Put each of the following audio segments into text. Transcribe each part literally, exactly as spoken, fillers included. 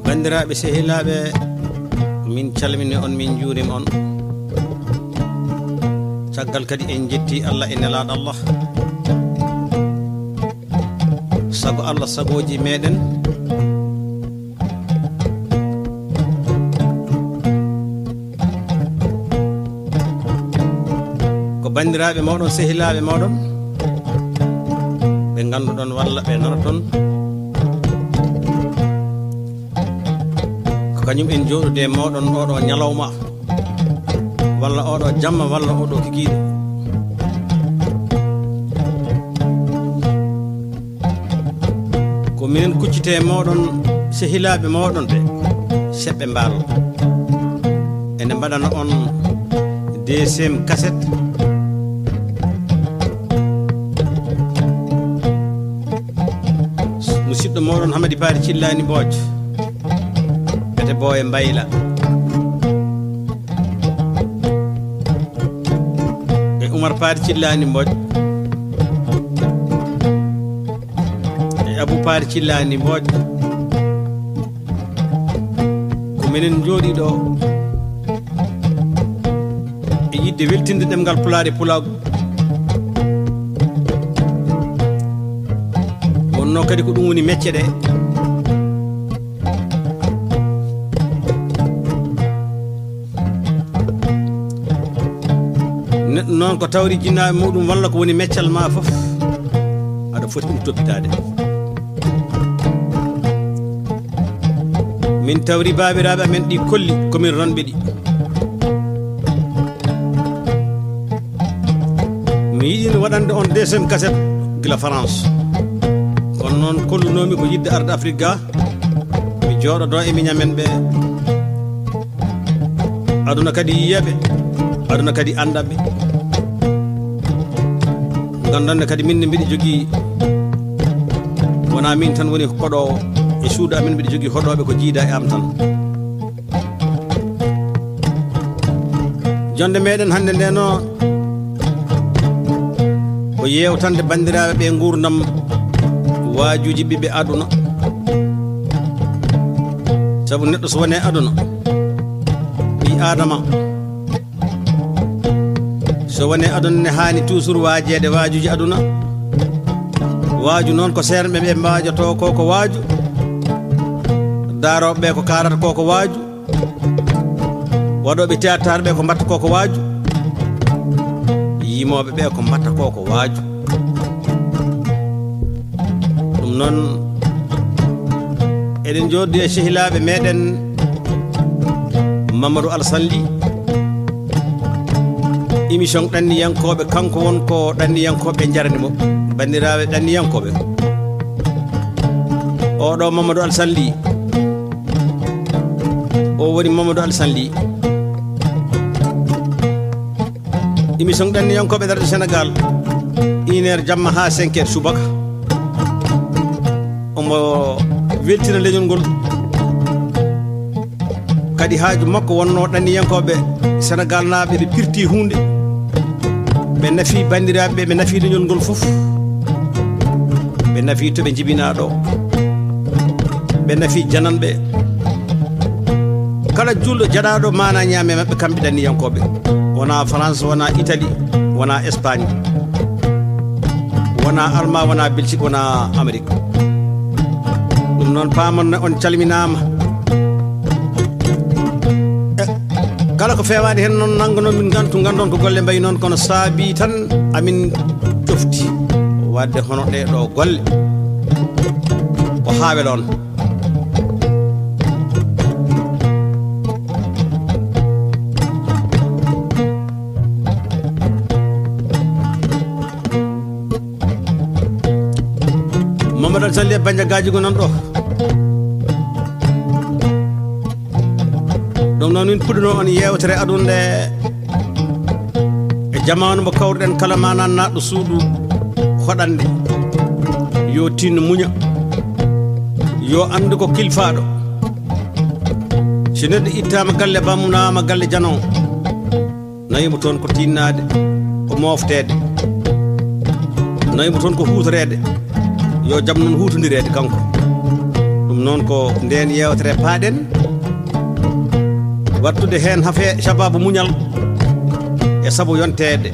Bandiraaɓe, sehilaaɓe, min calmini on, min njuurima on. Caggal kadi en jetti Allah e nelaaɗo Allah. Sago Allah, sagooji meɗen. Ko bandiraaɓe mooɗon, sehilaaɓe mooɗon, ɓe ngannduɗon walla ɓe nanaton. Ko kañum en jooɗude e mooɗon oɗo ñalawma, walla oɗo jamma, walla oɗo kikiiɗe. Ko minen kuccite e mooɗon, sehilaaɓe mooɗon ɓe, Seɓɓe Mbaalo. Ene mbaɗana on deuxième cassette. Musidɗo mooɗon Hamadi Paari Cillaani Mbooj, ete Booye Mbayla. E Umar Paari Cillaani Mbooj. E Abu Paari Cillaani Mbooj. Ko minen njooɗii ɗo e yiɗde weltinde ɗemngal Pulaar e Pulaagu. Wonnoo kadi ko ɗum woni mecce ɗe. Neɗɗo noon ko tawri jinnaaɓe muɗum walla ko woni meccal ma fof, aɗa foti ɗum toppitaade. Min tawri baabiraaɓe amen ɗi kolli ko min ranɓe ɗi. Mi yiɗino waɗande on deuxième cassette gila France. Kono noon kollunoomi ko yiɗde arde Afrik ga, mi jooɗodoo e miñamen ɓe. Aduna kadi yiyaɓe, aduna kadi andaɓe. Ngandande kadi min ne mbiɗa jogii, wona min tan woni hoɗoowo e suudu amen, mbiɗa jogii hoɗooɓe ko jiida e am tan. Jonde meɗen hannde nde no ko yewtande banndiraaɓe ɓe nguurndam waajuuji ɓiɓɓe aduna. Sabu neɗɗo so wone aduna, ɓii Aadama, so wone aduna ne haani toujours waajeede waajuuji aduna. Waaju noon ko seerɓe ɓe mbaajotoo ko ko waaju, daarooɓe ɓe ko kaarata ko ko waaju. Waɗooɓe théâtre ɓe ko mbatta ko ko waaju. Yimooɓe ɓe ko mbatta ko ko waaju. Ɗum noon, eɗen jooɗdi e sehilaaɓe meɗen Mamadou Alassane Ly. Émission ɗanniyankooɓe, kanko won ko ɗanniyankooɓe njarani mo. Banndiraaɓe ɗanniyankooɓe, oɗo Mamadou Alassane Ly, o woni Mamadou Alassane Ly. Émission ɗanniyankooɓe darde Sénégal, une heure jamma haa cinq heures subaka. Omo weltina leñol ngol. Kadi haaju makko wonnoo ɗanniyankooɓe Sénégal naaɓe ɓe pirti huunde. Ɓe nafi banndiraaɓe ɓe, ɓe nafi leñol ngol fof. Ɓe nafi to ɓe njibinaa ɗo. Ɓe nafi jananɓe. Kala juulɗo jaɗaaɗo maana ñaame maɓɓe kamɓe ɗanniyankooɓe. Wona France, wona Italie, wona Espagne, wona Allemagne, wona Belgique, wona Amérique. Ɗum noon, paamon ne on calminaama. E, kala ko feewaani heen noon, nanngo noon min ngantu, nganndon ko golle mbayi noon, kono saabii tan amin cofti waɗde hono ɗee ɗoo golle. Ko haa wela on. Mamadou Alassane Ly Bandiagaaji ko nan ɗo. Ɗum noon, min puɗɗuno on yeewtere aduna nde e jamaanu mo kawruɗen kala manan naatɗo suudu hoɗande, yo tinno muña, yo anndu ko kilfaaɗo. Si neɗɗo ittaama galle bammunaama galle jano, nayi mo toon ko tinnaade, ko moofteede. Nayi mo toon ko huutoreede. Yo jam noon huutondireede kanko. Ɗum noon ko ndeen yeewtere paaɗen, waɗtude heen hafe sababu muñal e sabu yonteede.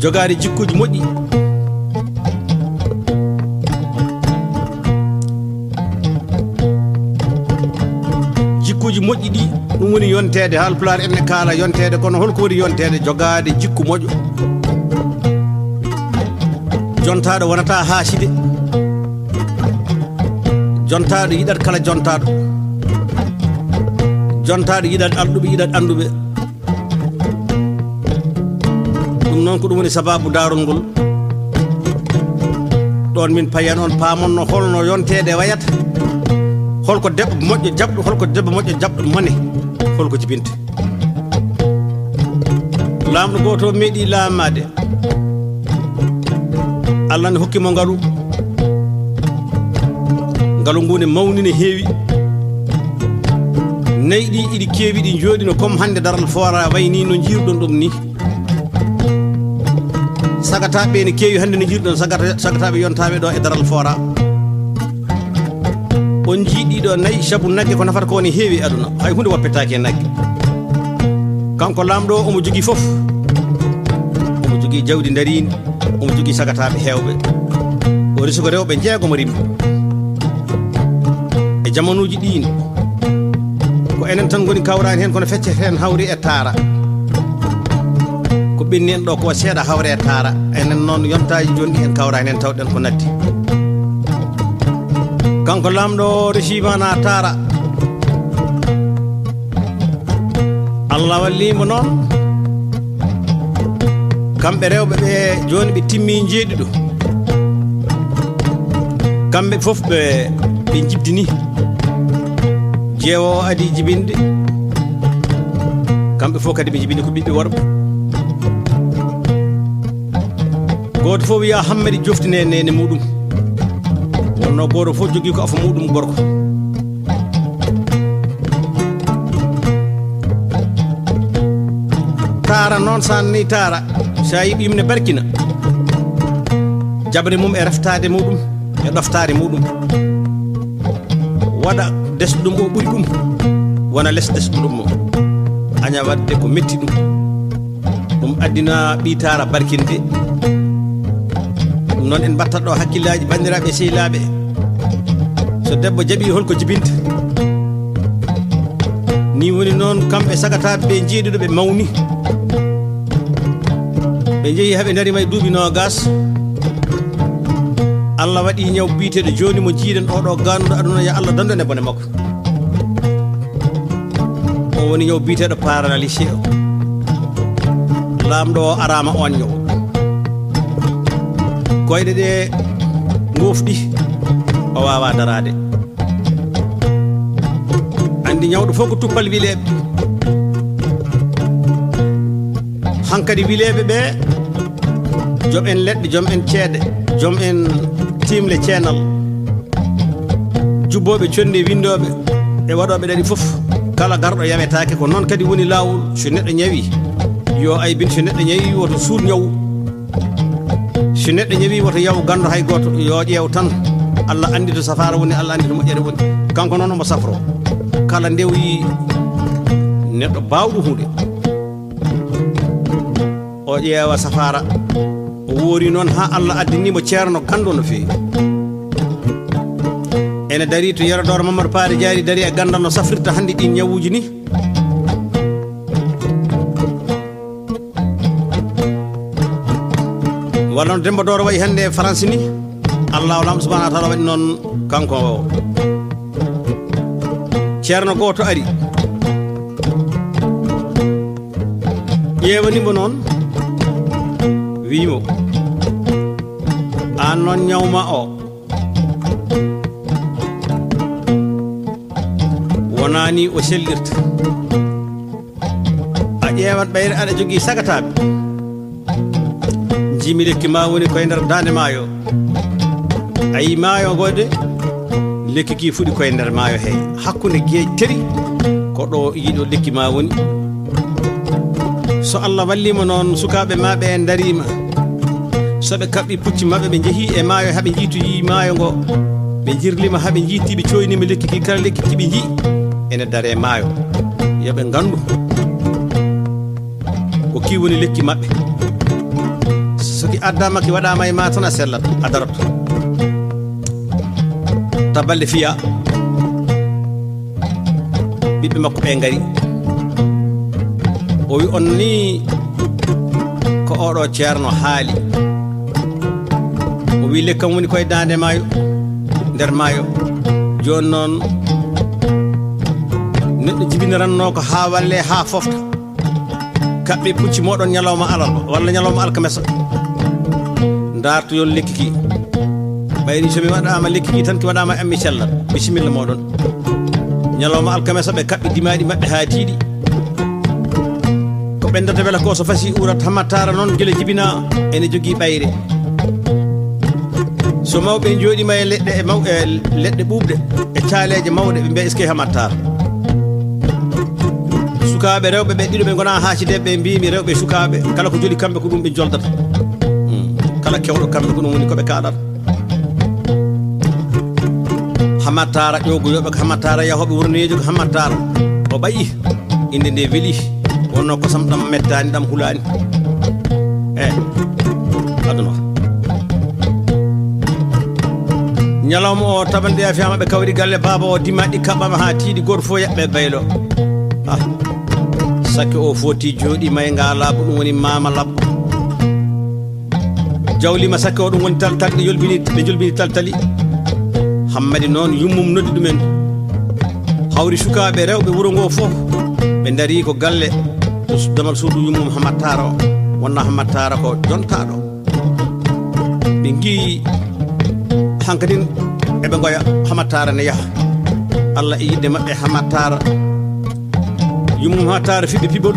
Jogaade jikkuuji moƴƴi. Jikkuuji moƴƴi ɗi, ɗum woni yonteede. Haalpulaar en ne kaala yonteede, kono holko woni yonteede? Jogaade jikku moƴƴo. Jontaaɗo wonata haaside. Jontaaɗo yiɗat kala jontaaɗo. Jontaaɗo yiɗat alɗuɓe, yiɗat annduɓe. Ɗum noon ko ɗum woni sababu daarol ngol. Ɗoon min payan on paamonno holno yonteede wayata. Holko debbo moƴƴo jaɓɗo, holko debbo moƴƴo jaɓɗo mone, holko jibinta. Laamɗo gooto o meeɗi laamaade. Allah ne hokki mo ngalu. Ngalu ngu ne mawni, ne heewi. Nayi ɗi iɗi keewi, ɗi njooɗino comme hannde daral foora, wayi ni no njiiruɗon ɗum ni. Sagataaɓe ne keewi hannde no njiiruɗon sagata-, sagataaɓe yontaaɓe ɗo e daral foora. On njii ɗiɗo nayi, sabu nagge ko nafata ko ne heewi e aduna. Hay huunde woppetaake e nagge. Kanko laamɗo o, omo jogii fof. Omo jogii jawdi ndariindi, omo jogii sagataaɓe heewɓe. O resi ko rewɓe jeegom rimɓe. E jamanuuji ɗiin, ko enen tan ngoni kawraani heen, kono feccere heen hawri e taara. Ko ɓenni en ɗo ko seeɗa hawre e taara. Enen noon, yontaaji jooni ɗi en kawraani heen, tawɗen ko natti. Kanko laamɗo o resiima na taara. Allah walli mo noon. Kamɓe rewɓe ɓe jooni ɓe timmi jeeɗiɗo. Kamɓe fof ɓe, ɓe njibdini. Jeewo o adi jibinde. Kamɓe fof kadi ɓe njibini ko ɓiɓɓe worɓe. Gooto fof wiya Hammadi joftine nene muɗum. Wonno gooto fof jogii ko afo muɗum gorko. Taara noon, so a nanii taara, so a yiɗi yum ne barkina, jaɓre mum e reftaade muɗum, e ɗoftaare muɗum. Waɗa desɗo ɗum o ɓuri ɗum, wona les desɗo ɗum o. Aña waɗde ko metti ɗum. Ɗum addina ɓiy taara barkinde. Ɗum noon en mbattat ɗo hakkillaaji banndiraaɓe e sehilaaɓe. So debbo jaɓi, holko jibinta? Ni woni noon, kamɓe sagataaɓe ɓe jeeɗiɗo ɓe mawni. Ɓe njehi haa ɓe ndariima e duuɓi noogas. Allah waɗi ñaw biyeteeɗo jooni mo jiiɗen oɗo ganduɗo aduna, ya Allah dandu en e bone makko. O woni ñaw biyeteeɗo paralysé o. Laamɗo o araama oon ñaw. Koyɗe ɗe ngofɗi, o waawaa daraade. Anndi ñawɗo fof ko tuppal wileeɓe. Hankadi wileeɓe ɓe, joom en leɗɗe, joom en ceede, joom en tiimle ceenal, jubbooɓe conndi, winndooɓe e waɗooɓe ɗaɗi fof, kala garɗo yawetaake. Ko noon kadi woni laawol. So neɗɗo ñawi, yo aybin. So neɗɗo ñawi, woto suuɗ ñawu. So neɗɗo ñawi, woto yaw ganndo hay gooto, yo ƴeew tan. Allah anndi to safaara woni, Allah anndi to moƴƴere woni. Kanko noon omo safroo. Kala ndewi neɗɗo baawɗo huunde, o ƴeewa safaara. O woori noon haa Allah addani mo ceerno ganndo no feewi. Ene darii to Yero Dooro Mamadou Paari Jaari, darii e ganndal no safrirta hannde ɗiin ñawuuji ni. Walla no Demba Dooro wayi hannde e France ni, Allahu Laamɗo subhanahu wa taala waɗi noon kanko o. Ceerno gooto ari, ƴeewani mo noon, wii mo, "Aan noon ñaw ma o, wonaa ni o sellirta. A ƴeewat ɓayre aɗa jogii sagataaɓe. Njiimi lekki ma woni koye nder daande maayo. A yii maayo ngo de, lekki ki fuɗi koye nder maayo he. Hakkunde geeƴi tati, ko ɗo yiɗo lekki ma woni. So Allah wallii ma noon, sukaaɓe ma ɓe ndariima. So ɓe kaɓɓi pucci maɓɓe, ɓe njehi e maayo, haa ɓe njiitoyi maayo ngo. Ɓe njirlima haa ɓe njiiti, ɓe cooynima lekki ki, kala lekki ki ɓe njii ene dare maayo. Yo ɓe ngandu ko ki woni lekki maɓɓe. So ki addama, ki waɗama e ma tan, a sellat, a daroto. Taballe fiya. Ɓiɓɓe makko ɓe ngari. O wi, "On ni ko oɗo ceerno haali." O wi, "Lekkam woni koye daande maayo, nder maayo." Jooni noon, neɗɗo jibiniranno ko haa walle, haa fofta. Kaɓɓe pucci moɗon ñalawma alarba walla ñalawma alkamesa. Ndartoyon lekki ki. Ɓayri so mi waɗama lekki ki tan, ki waɗama e am, mi sellat. Bisimilla moɗon. Ñalawma alkamesa ɓe kaɓɓi dimaaɗi maɓɓe haa tiiɗi. Ko ɓendata wela ko so fasi urat. Hammattaara noon gila jibina ene jogii ɓayre. So mawɓe njooɗima e leɗɗe, e maw-, e leɗɗe ɓuuɓɗe, e caaleeje mawɗe, ɓe mbiya, "Eskey Hammattaara." Sukaaɓe rewɓe ɓe ɗiɗo ɓe ngona haasideeɓe, ɓe mbimi rewɓe e sukaaɓe, kala ko joli kamɓe ko ɗum ɓe joldata. Hmm. Kala kewɗo kamɓe ko ɗum woni ko ɓe kaɗata. Hammattaara ƴoogoyooɓe ko Hammattaara, yahooɓe wuro neejo ko Hammattaara. O ɓayi, innde nde weli, wonno kosam ɗam mettaani, ɗam hulaani. E aduna. Ñalawma o, tabandeya fiyama, ɓe kawri galle baaba o, dimaɗi kaɓɓama haa tiiɗi, gooto fof yaɓɓe baylo. Ah, sakke o foti jooɗi may nga labbo, ɗum woni maama labbo. Jawlima sakke o, ɗum woni taltal, ɓe jolbini, ɓe jolbini taltali. Hammadi noon, yummum noddi ɗumen. Hawri sukaaɓe rewɓe wuro ngo fof, ɓe dari ko galle, to su-, damal suudu yummum Hammattaara o. Wonna Hammattaara ko jontaaɗo. Ɓe ngi hankadin eɓe ngoya Hammattaara ne yaha. Allah e yidde maɓɓe, Hammattaara, yummum Hammattaara fiɓɓe piɓol,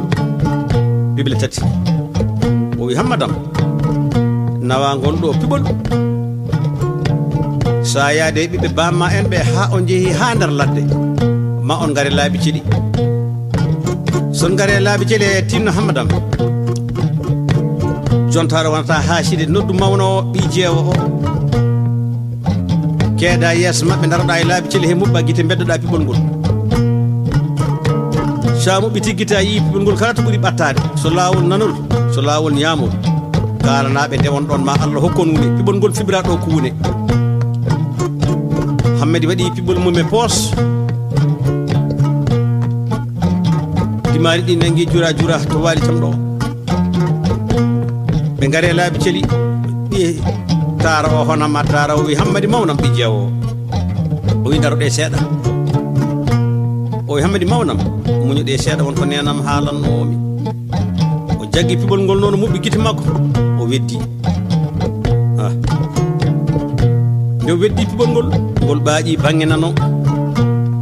piɓle tati. O wi, "Hammadam, nawa ngol ɗo piɓol. Sa yaade e ɓiɓɓe bamma en ɓe, haa on njehi haa nder ladde, ma on ngare laabi ceɗi. So on ngare laabi ceɗi, e tinno Hammadam. Jontaare wonata haaside, noddu mawno o, ɓii jeewo o. Keeda yeeso maɓɓe, ndaroɗa e laabi celi he muɓɓa gite, mbeddoɗa piɓol ngol. Sa muɓɓiti gite, a yii piɓol ngol kala to ɓuri ɓattaade. So laawol nanol, so laawol ñaamol. Kaalanaɓe nde won ɗon, ma Allah hokkon wune. Piɓol ngol fibra ɗo ko wune." Hammadi waɗi piɓol mum e poos. Dimaari ɗi nangi jura jura to waali tam ɗo. Ɓe ngari e laabi celi, ɓiye Taara o, hono ma Taara o wi, "Hammadi mawnam, ɓii jeewo o." O wi, "Ndaroɗe seeɗa." O wi, "Hammadi mawnam, muñuɗe seeɗa, won ko neenam haalannoomi." O jaggi piɓol ngol noon, o muɓɓi gite makko, o weddi. Ah. Nde o weddi piɓol ngol, ngol ɓaaƴi baŋŋe nano.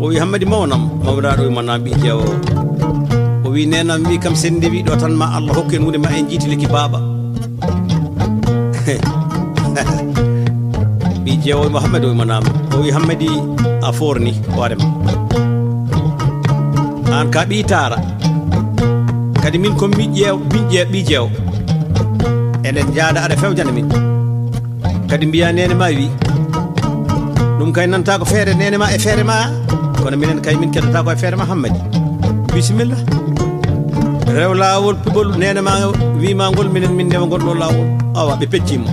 O wi, "Hammadi mawnam." Mawniraaɗo wi, "Mo na ɓii jeewo o." O wi, "Neenam wi kam, sen ndewi ɗo tan, ma Allah hokku en wune, ma en jiiti lekki baaba." Ɓii jeewo wi, "Mo Hammadi?" O wi, "Mo na am." O wi, "Hammadi, a forni hoore ma. Aan ka ɓii Taara. Kadi min ko mi ƴeew, mi ƴeew, ɓii jeewo. Eɗen njaada, aɗa fewjana min. Kadi mbiya neene ma wi. Ɗum kay nanta ko feere neene ma e feere ma. Kono minen kay min keddata ko e feere ma, Hammadi. Bisimilla. Rew laawol piɓol neene ma wi ma ngol, minen min ndewa ngol ɗo laawol." Awa, ɓe peccimo.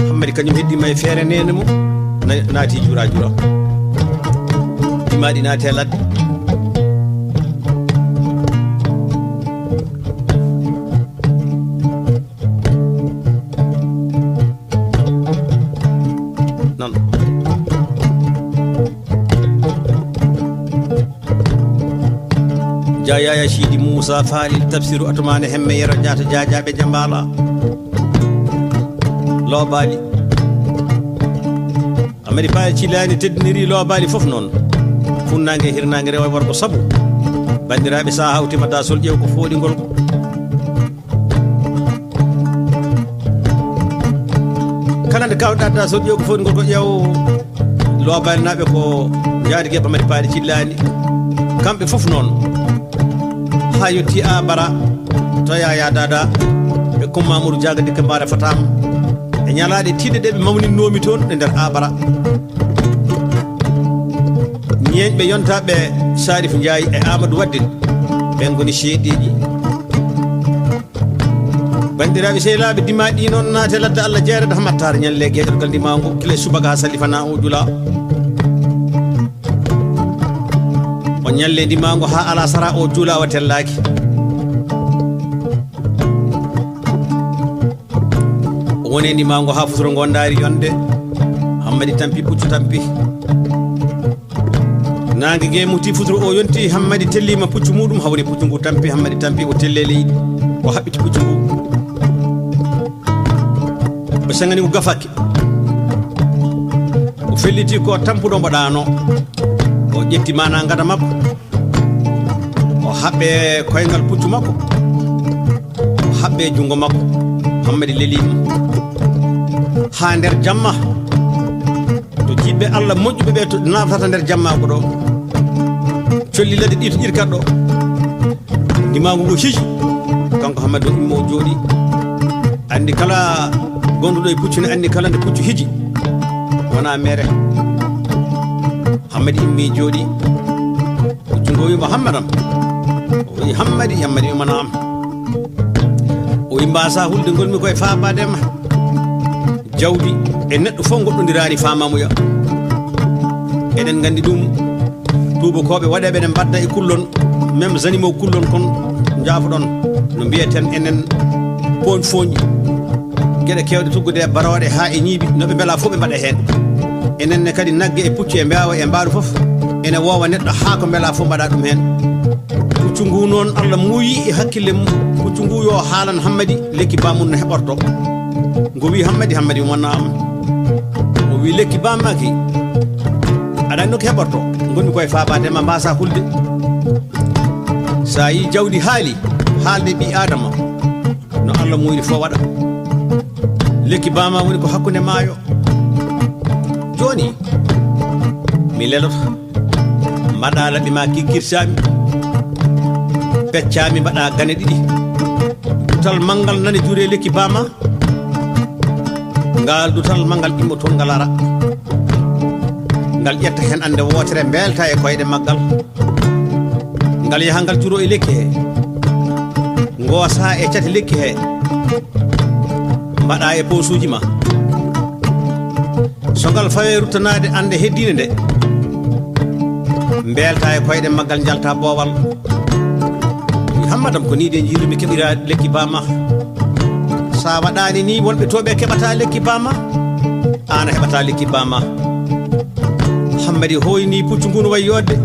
Hammadi kañum heddima e feere neene mum, na-, naati jura jura. Dimaɗi naati e ladde. Non. Ja Yaya Sidi Moussa Falil Tafsiru Atumane Hemme Yero Jaata Jaajaaɓe Jambaala. Loobaali. Amadi Paali Cilaani teddiniri loobaali fof noon. Funnaange, hirnaange, rewo e worgo sabu. Banndiraaɓe, so a hawtima Dasol, ƴeew ko fooɗi ngol. Kala nde kawɗa Dasol, ƴeew ko fooɗi ngol ko ƴeew. Loobaali naaɓe ko jaadi geɓe Amadi Paali Cilaani. Kamɓe fof noon. Haa yotti a bara to Yaya Dada. Ɓe Kumma Amadou Diaga Dikka Mbaare Fatam. e ñalaaɗe tiiɗɗe ɗe ɓe mawninnoomi toon ɗe nder Aabara. Ñeeñɓe yontaaɓe Sarif Njaay e Aamadu Wadden, ɓen ngoni seedeeji. Banndiraaɓe sehilaaɓe, dimaaɗi noon naate ladde Allah jeerede Hammat Taar ñalle geeɗorgal ndimaagu gila e subaka haa salifana o jula. O ñalle ndimaagu haa alasara o jula o tellaaki. O woni ndimaagu haa futuro ngo ndaari yonde. Hammadi tampi, puccu tampi. Naange ge muti futuro o yonti, Hammadi tellima puccu muɗum, hawri puccu ngu tampi, Hammadi tampi, o telle leydi, o haɓɓiti puccu ngu. O sengani ngu gafaki. O felliti ko tampuɗo mbaɗano. O ƴetti mana ngada makko. O haɓɓe koyngal puccu makko. O haɓɓe junngo makko. Hammadi leli ɗum. Haa nder jamma. To jiɓɓe Allah moƴƴuɓe ɓe to naftata nder jamma ko ɗo. Colli ladde ɗi to ƴirkat ɗo. Ndimaagu ngu hiji. Kanko Hammadi o immo o jooɗi. Anndi kala gonduɗo e puccu ne anndi kala nde puccu hiji. Wona mere. Hammadi immi jooɗi. Puccu ngu wi mo Hammadam. O wi Hammadi, Hammadi wi mo naam. O wi mbasa hulde ngonmi koye faabaade ma. Jawdi e neɗɗo fof goɗɗondiraani faamamuya. Eɗen nganndi ɗum, tuubakooɓe waɗeɓe ne mbadda e kullon, même zanimo kullon kon njaafoɗon, no mbiyeten enen pooñ fooñi. Geɗe keewɗe tuggude e barooɗe haa e ñiibi, no ɓe mbela fof ɓe mbaɗa heen. Enen ne kadi nagge e puccu e mbeewa e mbaalu fof, ene woowa neɗɗo haa ko mbela fof mbaɗa ɗum heen. Puccu ngu noon Allah muuyi e hakkille mum, puccu ngu yo haalan Hammadi lekki bamum no heɓorto. Ngu wi Hammadi, Hammadi wonna am. O wi lekki bamma ki, aɗa anndi no ki heɓorto, ngonmi koye faabaade ma mbasa hulde. Sa yi jawdi haali, haalde ɓi Adama, no Allah muuyri fof waɗa. Lekki bama woni ko hakkunde maayo. Jooni, mi leloto. Mbaɗa laɓi ma kikkirsaami. Peccami mbaɗa gane ɗiɗi. Dutal manngal nani jure lekki bama. Ngal dutal manngal immo toon ngal ara. Ngal ƴetta heen annde wootere, mbeelta e koyɗe maggal. Ngal yaha ngal juro e lekki he. Ngoosa e cate lekki he. Mbaɗa e poosuuji ma. So ngal fawe ruttanaade annde heddiinde nde. Mbeelta e koyɗe maggal njalta boowal. Hammadam ko nii de njiirumi keɓira lekki bama. Sa waɗaani ni wonɓe to ɓe keɓata lekki bama. Aan a heɓata lekki bama. Hammadi hooyni puccu ngu no wayi yodde.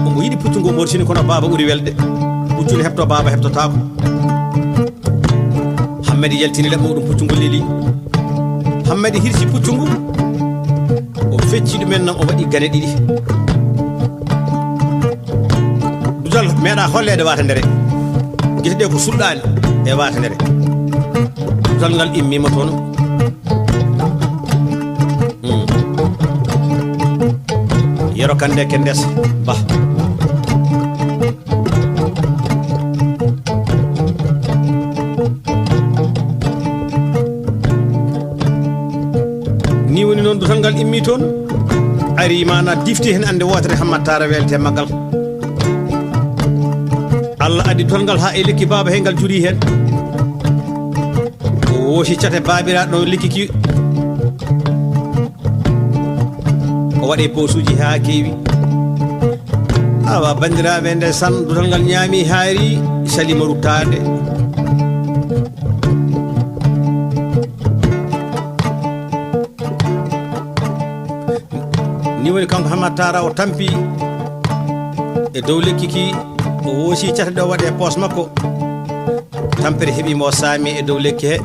Omo yiɗi puccu ngu morsini kono baaba ɓuri welde. Puccu ne heɓto baaba heɓtotaako. Hammadi yaltini laɓɓo ɗum puccu ngu leli. Hammadi hirsi puccu ngu. O fecci ɗumen noon o waɗi gane ɗiɗi. Dutal meeɗa holleede wata ndere. Gite ɗe ko sulɗaani e wata ndere. Dutal ngal immima toon. Hmm. Yero kande ke ndes ba. Ni woni noon dutal ngal immi toon. Ari mana difti heen annde wootere Hammat Taara welte maggal. Allah addi dutal ngal haa e lekki baaba he ngal juri heen. O woosi cate baabiraaɗo ɗo lekki ki. O waɗe poosuuji haa keewi. Awa banndiraaɓe, nde san dutal ngal ñaami haari, salima ruttaade. Ni woni kanko Hammat Taara o tampi e dow lekki ki, o woosi cate ɗo waɗe poos makko. Tampere heɓi mo saami e dow lekki he.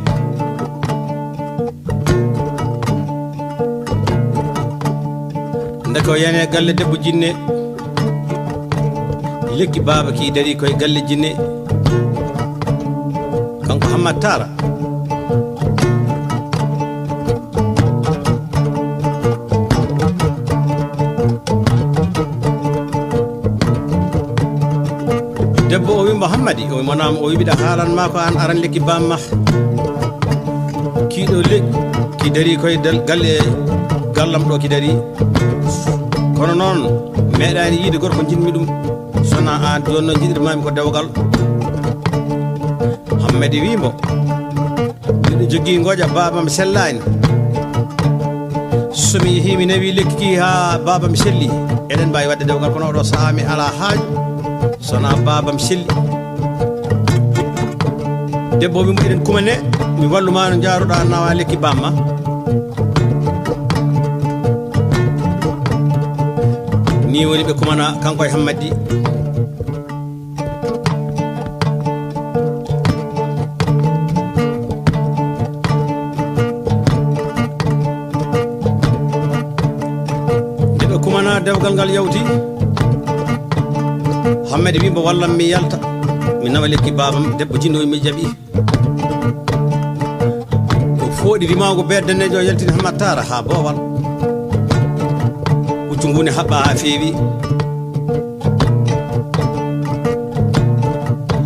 Ndeke o yani e galle debbo jinne. Lekki baaba ki dari koye galle jinne. Kanko Hammat Taara. Debbo o wi mo Hammadi, o wi mo naam, o wi mbiɗa haalan ma ko aan aran lekki bamma. Kiiɗo le-, Ki darii koye dal-, galle, gallam ɗo ki darii. Kono noon, meeɗaani yiide gorko njiɗmi ɗum. Sona aan, jooni noon njiɗirmaami ko dewgal. Hammadi wii mbo, "Miɗo jogii ngoƴa, baabam sellaani. So mi yehii mi nawii lekki ki haa baabam selli, eɗen mbaawi waɗde dewgal, kono oɗo sahaa mi alaa haaju, sona baabam selli." Debbo wii mbo, "Eɗen kumane, mi wallu ma no njaaruɗaa nawa lekki bamma." Ni woni ɓe kumana kanko e Hammadi. Nde ɓe kumana, dewgal ngal yawti. Hammadi wii mbo, "Wallam mi yalta, mi nawa lekki baabam." Debbo jinno mi jaɓi. O fooɗi rimaango beer daneejo, yaltini Hammadi Taara haa boowal. Puccu ngu ne haɓɓa haa feewi.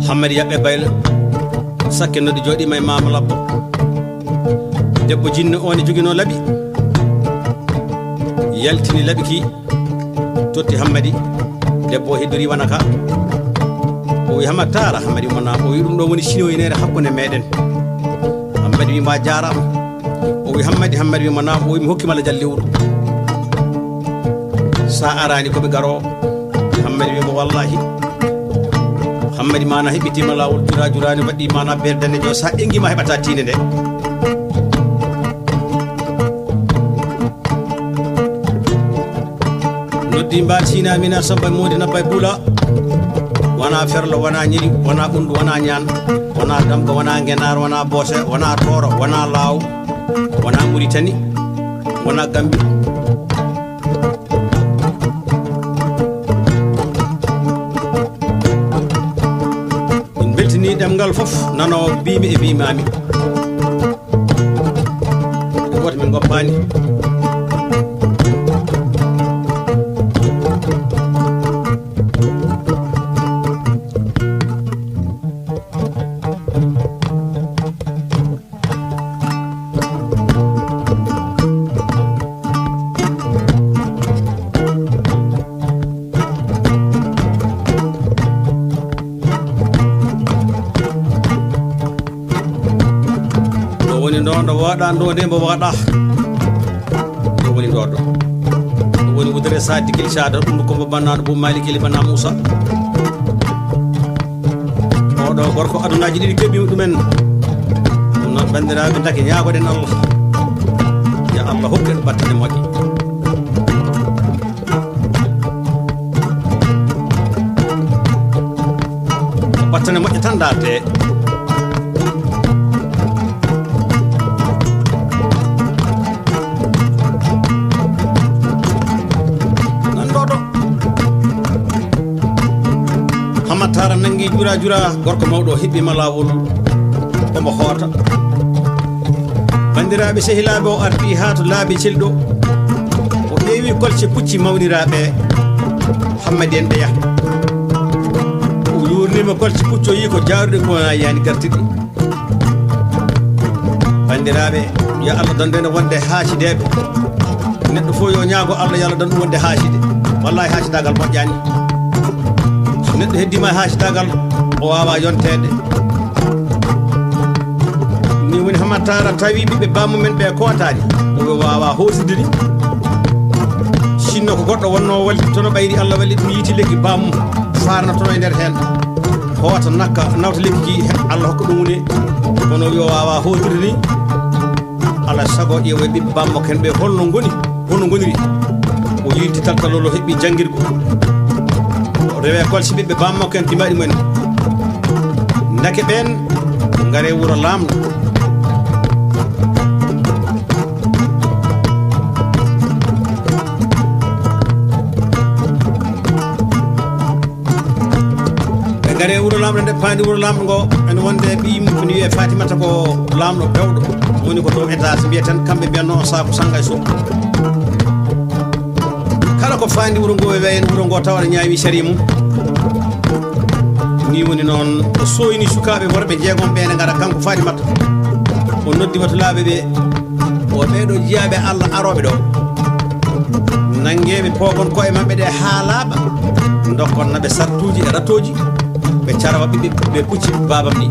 Hammadi yaɓɓe bayla. Sakke noddi jooɗiima e Maama Labbo. Debbo jinno o ne joginoo laɓi. Yaltini laɓi ki. Totti Hammadi. Debbo o heddorii wona ka. O wi, "Hammadi Taara." Hammadi wii mo, "Naam." O wi, "Ɗum ɗo woni sinoyineere hakkunde meeɗen." Hammadi wii mo, "A jaaraama." O wi, "Hammadi." Hammadi wii mo, "Naam." O wi, "Mi hokki ma lajal lewru. Sa araani ko mi garoo." Hammadi wii mo, "Wallaahi." Hammadi mana heɓɓitiima laawol jura juraani, waɗɗii mana beer daneejo. Sa engi ma heɓata tiinde nde. Noddi mbaal Siina Mina Samba Moodi Nabba e Bula. Wona Ferlo, wona Ñiɗi, wona Ɓunndu, wona Ñaan, wona Damga, wona Ngenaar, wona Boose, wona Tooro, wona Laaw, wona Muritani, wona Gambi. Min mbeltini ɗemngal fof nanoowo mbiimi e mbiimaami. Gooto min ngoppaani. Ɗo woni ɗo, ɗo waɗa ɗo nde mbo waɗa. Ɗo woni ɗo ɗo. Ɗo woni wudere sa digil sa ɗo ɗum ko mbo bannaɗo bo Malik Eli bana Musa. Oɗo gorko adunaaji ɗiɗi keɓi ɗumen. Ɗum noon, banndiraaɓe, ndake ñaagoɗen Allah. Ya Allah hokku en battane moƴƴe. Ko battane moƴƴe tan ndaarte. Nan ɗo ɗo. Hammadi Taara nanngi jura jura, gorko mawɗo o heɓɓiima laawol, omo hoota. Banndiraaɓe sehilaaɓe, o arti haa to laabi celɗo. O ƴeewi kolce pucci mawniraaɓe Hammadi en ɓeya. O yuurnima kolce pucci, o yii ko jaaruɗe ko yani gartuɗi. Banndiraaɓe, yo Allah dandu en wonde haasideeɓe. Neɗɗo fof yo ñaago Allah, yo Allah dandu wonde haaside. Wallahi, haasidaagal moƴƴaani. So neɗɗo heddii ma e haasidaagal, o waawaa yonteede. Ni woni Hammadi Taara tawi ɓiɓɓe bammumen ɓe kootaani. O waawaa hoosde ɗi. Sinno ko goɗɗo wonnoo walli, tono ɓayri Allah walli ɗum, yiiti lekki bammu, faarna tono e nder heen. Hoota nakka, nawta lekki ki, Allah hokka ɗum woni. Kono yo waawa hootrude ni. Alaa sago ƴeewa ɓiɓɓe bammakko en ɓe holno ngoni, hono ngoniri. O yilti taltalol, o heɓi janngirgu. O rewe kolse ɓiɓɓe bammakko en, dimbaɗi mumen. Ndake ɓeen, ngare wuro laamɗo. Ɓe ngare wuro laamɗo, nde paandi wuro laamɗo ngo, ene wonde ɓiyi mum ene wiyee Fatimata, ko laamɗo bewɗo, woni ko dow étage mbiyeten, kamɓe mbiyatno on Saaku Sanga e Sow. Kala ko faandi wuro ngo e weeyen wuro ngo tawa aɗa ñaawi sariya mum. Ni woni noon, o sooyni sukaaɓe worɓe jeegom ɓe ene ngara, kanko Fatimata. O noddi watulaaɓe ɓe. O ɓeeɗo jiyaaɓe Allah arooɓe ɗo, nanngeeɓe poogon ko'e maɓɓe ɗe haa laaɓa, ndokkon na ɓe sartuuji e ratooji, ɓe carawa ɓiɓɓe ɓe pucci baabam ɗi.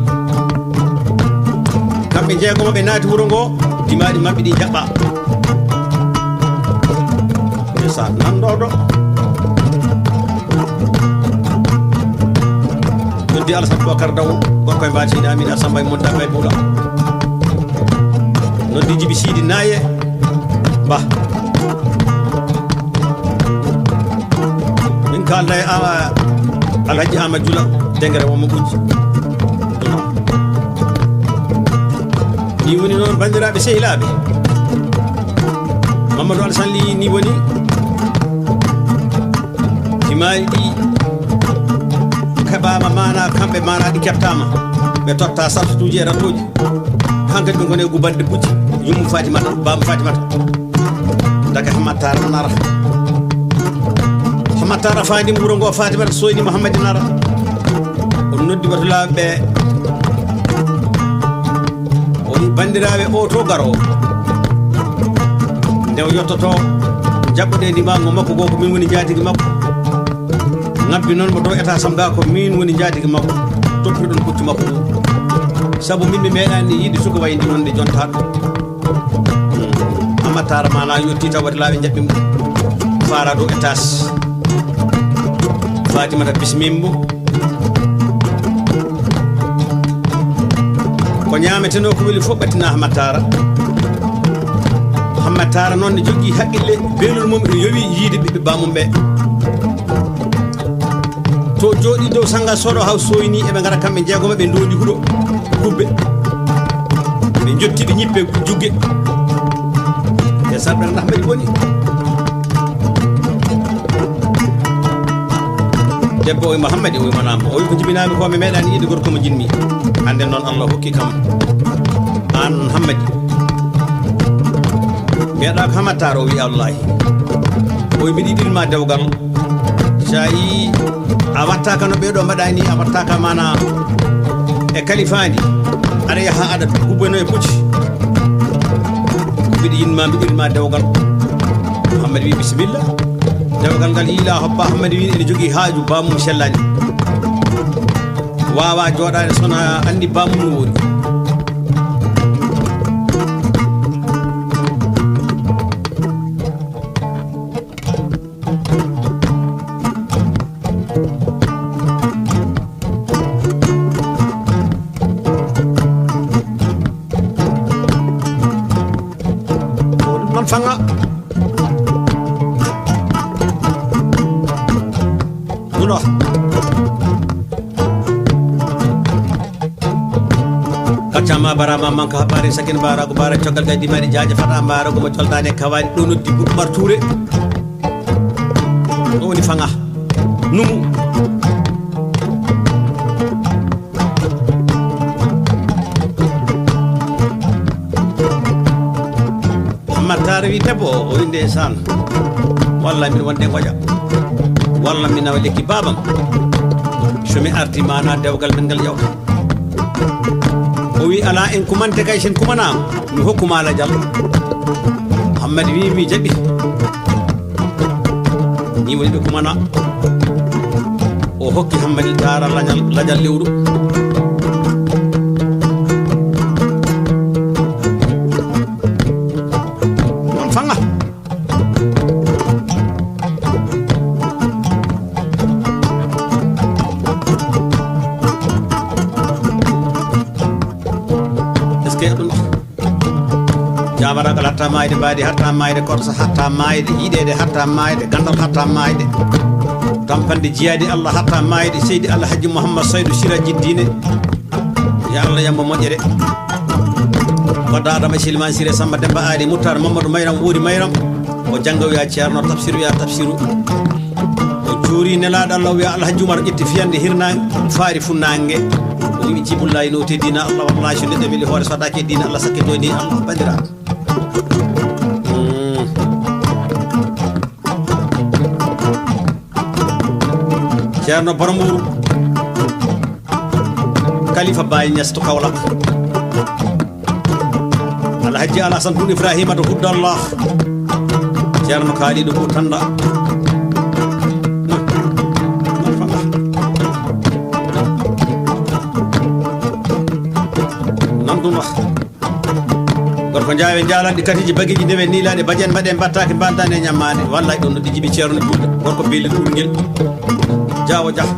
Kamɓe jeegomo ɓe naati wuro ngo, dimaaɗi maɓɓe ɗi jaɓɓa. Ndeysaan, nan ɗo ɗo. Noddi Alasan Bokar Daw, gorko e Mbaatiiɗa, Amin Asamba e Modda Bay Bula. Noddi Jibi Siidi Naaye, Bah. Min kaalda e Ama, Alhaji Ama Jula, Dengere Wamma Ɓujji. Ni woni noon, banndiraaɓe sehilaaɓe. Mamadou Alassane Ly ni woni dimaaɗi ɗi keɓaama maana, kamɓe maana ɗi keɓtaama. Ɓe totta sartuuji e ratooji. Hankadi ɓe ngoni e gubande pucci. Yummu Fatimata, baamu Fatimata. Daga Hamatara Nara. Hamatara fandi wuro ngo Fatimata soyni Muhammadi Nara. O noddi batulaaɓe ɓe. O wi, "Banndiraaɓe, o to garoowo. Nde o yottoto, jaɓɓoɗe ndimaango makko goo, ko min woni njaatigi makko. Ngabbi noon mo dow étage am ga, ko min woni njaatigi makko. Toppitoɗon puccu makko ɗum. Sabu min mi meeɗaani yiide suka wayi ndi wonde jontaa ɗum." Amatara mana yotti taw batulaaɓe jaɓɓi mo. Fara dow étage. Fatimata bismimbo. Ko ñaametenoo ko weli fof ɓattina Hamatara. Hamatara noon ne jogii haqqille, beelol mum ene yowi yiide ɓiɓɓe baamum ɓe. To jooɗi dow sanga soɗo haw soyni, eɓe ngara kamɓe jeegomo, ɓe ndondi huɗo kubbe. Ɓe jotti ɓe ñippe jugge. E sarɓe ndax mbaɗi boni. Debbo o wi Muhammadi, o wi manama. O wi ko jibinami ko mi meeɗani yiide gorko mo jinmi. Hande noon Allah hokki kam an Hammadi. Mbiyaɗa ko Hamatara, o wi wallahi. O wi mbiɗa yiɗirma dewgal. Sa yi a wattaka no ɓeɗo mbaɗani, a wattaka mana e kalifandi. Aɗa yaha aɗa hubbano e pucci. Mbiɗa yinma, mbiɗa yiɗirma dewgal. Hammadi wi bisimilla. Dewgal ngal yiila hoppa, Hammadi wi ene jogii haaju, bamum sellani. Wawa jooɗaade sona anndi bamum no woni. Ko ɗum noon fanga. Ɗum ɗo. Gaccama barama manka haɓɓare sakin barago bara coggal gay dimari jaaje fata mbarago mo coltani e kawari ɗo noddi Boubacar Touré. Ɗo woni fanga. Numu. Matar wi debbo o, o wi ndeysaan. Walla min wonde ngoƴa. Walla min nawa lekki babam. So mi arti mana dewgal men ngal yawta. O wi ala en kumante kay sen kumana. Mi hokkuma lajal. Hammadi wi mi jaɓi. Ni woni ɓe kumana. O hokki Hammadi Taara lajal, lajal lewru. Noon fanga. Est-ce que ɗum? Jaabaragal hatta maayde, mbaadi hatta maayde, korsa hatta maayde, yiɗeede hatta maayde, ganndal hatta maayde. Tampande jiyaadi Allah hatta maayde, Seydi Alhaji Mouhammad Saydu Siraji Diine. Ya Allah, yambo moƴƴere. Kodda Adama Silman Sire Samba Demba Aali Muttar Mamadou Mayram Wuuri Mayram. O jannga wiya Ceerno, tafsir wiya tafsiru. O juuri Nelaaɗo Allah, o wiya Alhaji Umar ƴetti fiyande hirnaange, faari funnaange. O wi'i Jibullahi no te diina Allah, wallahi so neɗɗo weli hoore so waɗaaki e diina Allah, sakke doy ni Allah, bandira. Mm. Ceerno Borom Wuro. Kalifa Baye Niass to Kaolack. Hajji Alasan Tun Ibrahima to Huddallah. Ceerno Kaalidu Bou Tanda. Nan ɗum wax. Gorko njaawe njaalanɗi katiji bagiiji ndewe niilaaɗe bajen mbaɗe mbattaaki mbaaldane ñammaade. Wallay ɗum no ɗi jibi ceerno juulɗo. Gorko beeli ɗum ngel. Jaawo jah.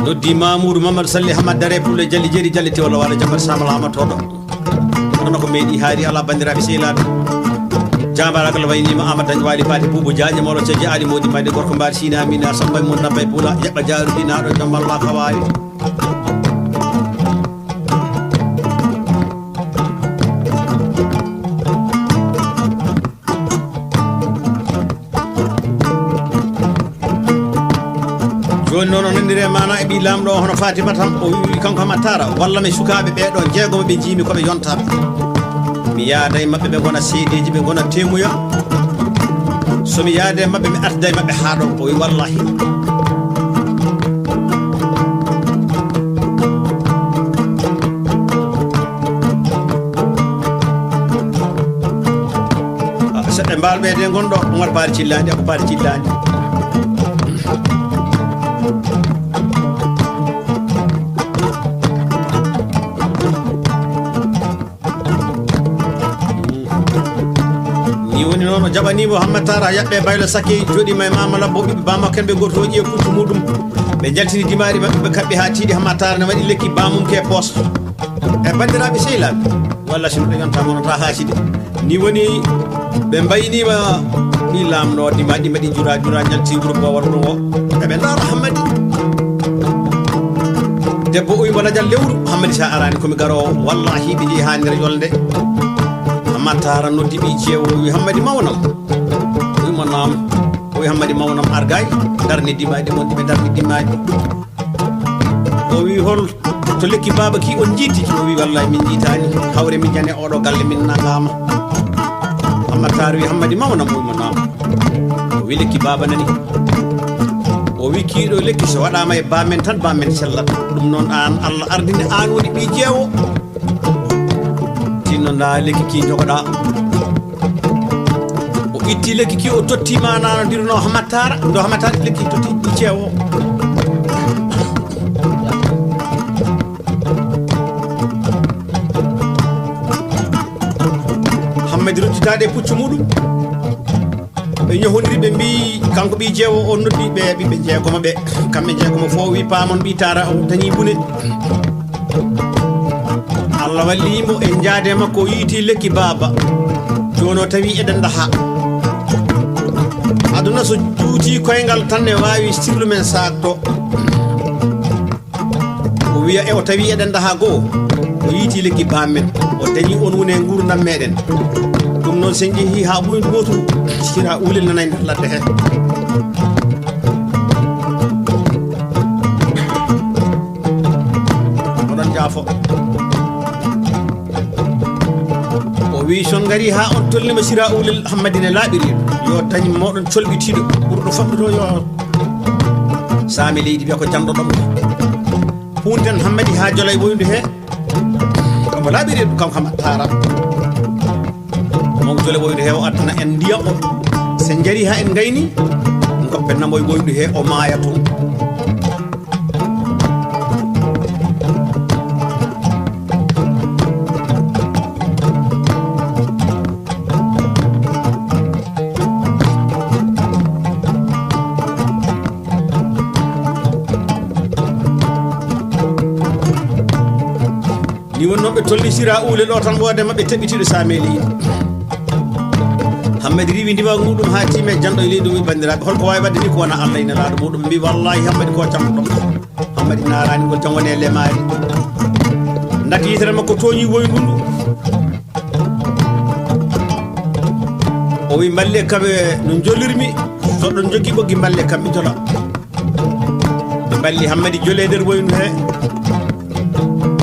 Noddi Mamoudou Mamadou Salli Hamad Dare Pulle Jalli Jeeri Jalli Tiwala Wala Jambar Samala Amatoɗo. Kono ko meeɗi haari ala banndiraaɓe sehilaaɓe. Jaambaaragal waynima Amad Dañ Waali Paate Buubu Jaaƴe Molo Ceeje Ali Moodi Madi Gorko Mbaari Sina Mina Samba Mun Nabbay Pula Yaɓɓa Jaaru Binaaɗo Jom Allah Kawaali. Jooni noon o nanndiri e maana e ɓii laamɗo o hono Fatimata, o wi kanko Hamad Tara, walla mi sukaaɓe ɓee ɗoo jeegomo ɓe njiimi ko ɓe yontaaɓe. Mi yaada e maɓɓe ɓe ngona seedeeji, ɓe ngona teemuya. So mi yaada e maɓɓe mi artida e maɓɓe haa ɗo, o wi wallahi. Seɗɗa mbaalɓe de ngonɗo Umar Baari Cillaani, Abu Baari Cillaani. Ni woni noon o jaɓaniima o Hammat Taara yaɓɓe baylo sakke jooɗiima e Maama Labbo ɓiɓɓe Bamako en ɓe gooto o ƴiye puccu muɗum. Ɓe njaltini dimaaɗi maɓɓe ɓe kaɓɓi haa tiiɗi Hammat Taara ne waɗi lekki bamum ke poos. E banndiraaɓe sehilaaɓe walla si miɗo yonta wonata haaside. Ni woni ɓe mbayniima ɓi laamɗo dimaaɗi maɗi jura jura njalti wuro Bowal ɗo o. Eɓe ndaara Hammadi. Debbo uwi mo lajal lewru Hammadi sa arani komi garoowo wallahi ɓe jeeyi haa nder yolnde. Hammat Taara noddi ɓi jeewo wi Hammadi mawnam. Wi mo naam. Wi Hammadi mawnam argay darni dimaaɗi mon ɗiɓe darni dimaaɗi. O wi hol to lekki baaba ki on jiiti? O wi wallahi min jiitaani. Hawre min jane oɗo galle min nangama. Hammat Taara wi Hammadi mawnam o wi mo naam. O wi lekki baaba nani. O wi kiiɗo lekki so waɗama e bammen tan bammen sellat. Ɗum noon aan Allah ardini aan woni ɓi jeewo. Tinno nda lekki ki jogoɗa. O itti lekki ki o totti ma nano dirno Hammat Taara. Ndo Hammat Taara lekki totti ɓi jeewo. Hammadi ruttitaade e puccu muɗum. Ɓe ñohondiri ɓe mbi kanko ɓi jeewo o noddi ɓe ɓiɓɓe jeegomo ɓe. Kamɓe jeegomo fof wi paamon ɓi Taara o dañi bune. Allah walli mo e jaade makko o yiiti lekki baaba. Jooni o tawi eɗen daha. Aduna so juuti koyngal tan ne waawi sirlu men saakto. O wiya e o tawi eɗen daha goo. O yiiti lekki bammen. O dañi on woni e nguurndam meɗen. Ɗum noon sen jeehi haa ɓoydu gootu sira ulel nana e nder ladde he. Oɗon jaafo. O wi son ngari haa on tolnima sira ulel Hammadi ne laaɓiri yo dañ moɗon colɓitiiɗo ɓurɗo famɗude o yo saami leydi wiya ko janɗo ɗomɗo. Hunten Hammadi haa jolay woyndu he. Omo laaɓiri kanko Hammat Taara. Mawjole woyde he o addana en ndiyam o. Sen jari ha en gayni goppen namoy woydu he o maaya toon. Ni wonnooɓe tolnisira uule ɗo tan woode maɓɓe teɓɓitiiɗo saameeli. Hammadi riiwi ndiwa muɗum haa tiime janɗo e leydi o wi banndiraaɓe holko waawi waɗde ni ko wona Allah ina laaɗo muɗum mbi wallahi Hammadi ko camɗo ɗon. Hammadi naaraani ngol jam woni e lemaari. Ndaki yitere makko tooñi woyndu ndu. O wi mballe kaɓe no jolirmi so ɗon joggi ɓoggi mballe kam mi jola. Ɓe mballi Hammadi jole nder woynu he.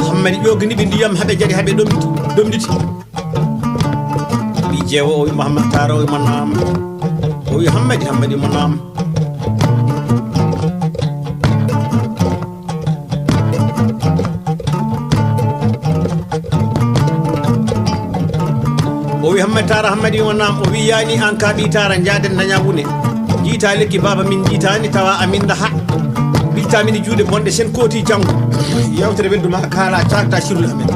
Hammadi ƴogini ɓe ndiyam haɓe jari haɓe ɗomɗiti ɗomɗiti. Ɓi jeewo o wi Mahamad Tara o wi manam. O wi Hammadi Hammadi manam. Taara Hammadi wonaa o wiyaani aan ka ɓii Taara njaaden dañaa wune. Njiita lekki baaba min njiitaani tawa amin daha. Ɓilta min juuɗe bonɗe sen kooti janngo. Yewtere weldu ma kaala caakta sirlu amen.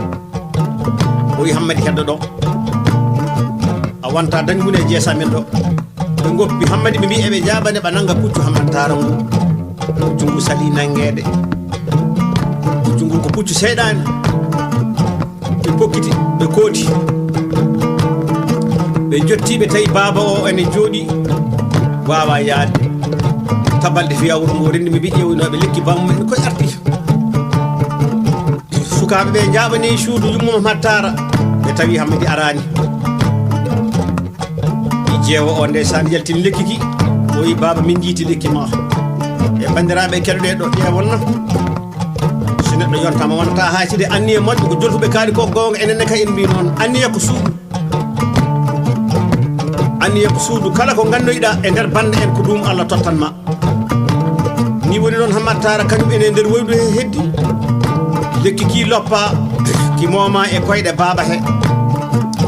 O wi Hammadi heddo ɗo. A wonta dañ wune jeesa men ɗo. Ɓe ngoppi Hammadi ɓe mbi eɓe jaaɓane ɓa nannga puccu Hammadi Taara ngu. Puccu ngu sali nanngeede. Puccu ngu ko puccu seyɗaani. Ɓe pokkiti, ɓe kooti. Ɓe jotti, ɓe tawi baaba o ene jooɗi, waawa yaade. Tabalde fiya wuro ngo renndi, ɓe mbi ƴeewnooɓe lekki bammo en koye arti. Sukaaɓe ɓe njaaɓani suudu yumma Mattaara, ɓe tawi Hammadi araani. Jeewo o ndeysaan yaltini lekki ki, o wi baaba min njiiti lekki ma. E banndiraaɓe keɗoɗe ɗo ƴeewon na. So neɗɗo yontama wonata hayside anniya moƴƴo ko jolfuɓe kaali ko goonga enen ne ka en mbi noon anniya ko suudu. Anniya ko suudu kala ko nganndoyɗa e nder bannde en ko ɗum Allah tottan ma. Ni woni noon Hammadi Taara kañum ene nder woydu he heddi. Lekki ki loppa ki mooma e koyɗe baaba he.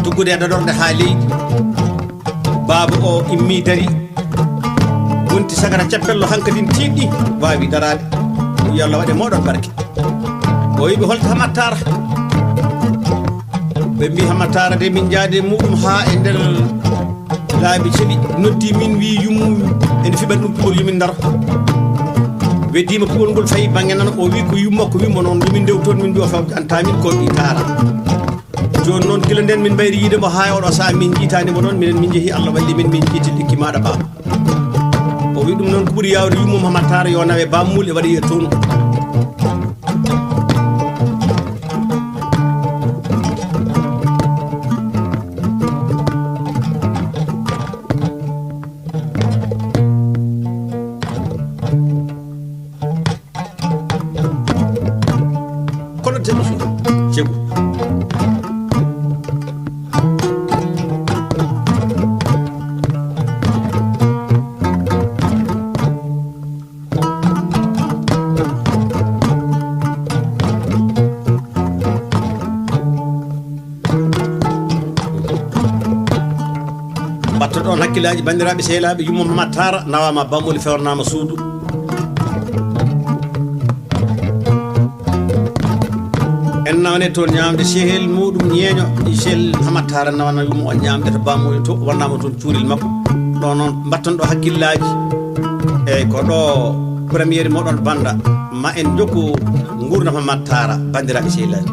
Tuggude e dadorde haa leydi. Baaba o immi dari. Wonti sagara cappello hankadin tiiɗɗi waawi daraade. Yo Allah waɗe moɗon barke. O wiɓe holto Hammadi Taara. Ɓe mbi Hammadi Taara de min jaade muɗum haa e nder laabi celi noddi min wi yummu ene fiɓan ɗum puɓol yomin ndaro. Weddima puɓol ngol fayi bangge nana o wi ko yumma ko wimmo noon yomin ndew toon min mbi o fewjantamin ko ɗi Taara. Jooni noon gila nden min mbayri yiide mo haa e oɗo saha min jiitani mo noon minen min jeehi Allah walli min min jiiti lekki maɗa baaba. O wi ɗum noon ko ɓuri yawde yummum Hammadi Taara yo nawe bammule waɗa yiya toon. Kono teno so cegu. Mbatta ɗon hakkillaaji banndiraaɓe sehilaaɓe yumma Mammata Taara nawaama bammuli fewnanaama suudu. En nawne toon ñaamde sehil muɗum ñeeño sehil Mammata Taara nawana yumma on ñaamde to bammuli to wannaama toon cuurel makko. Ɗo noon mbatton ɗo hakkillaaji eyyi ko ɗo premiére moɗon bannda ma en jokku nguurndam Mammata Taara banndiraaɓe sehilaaɓe.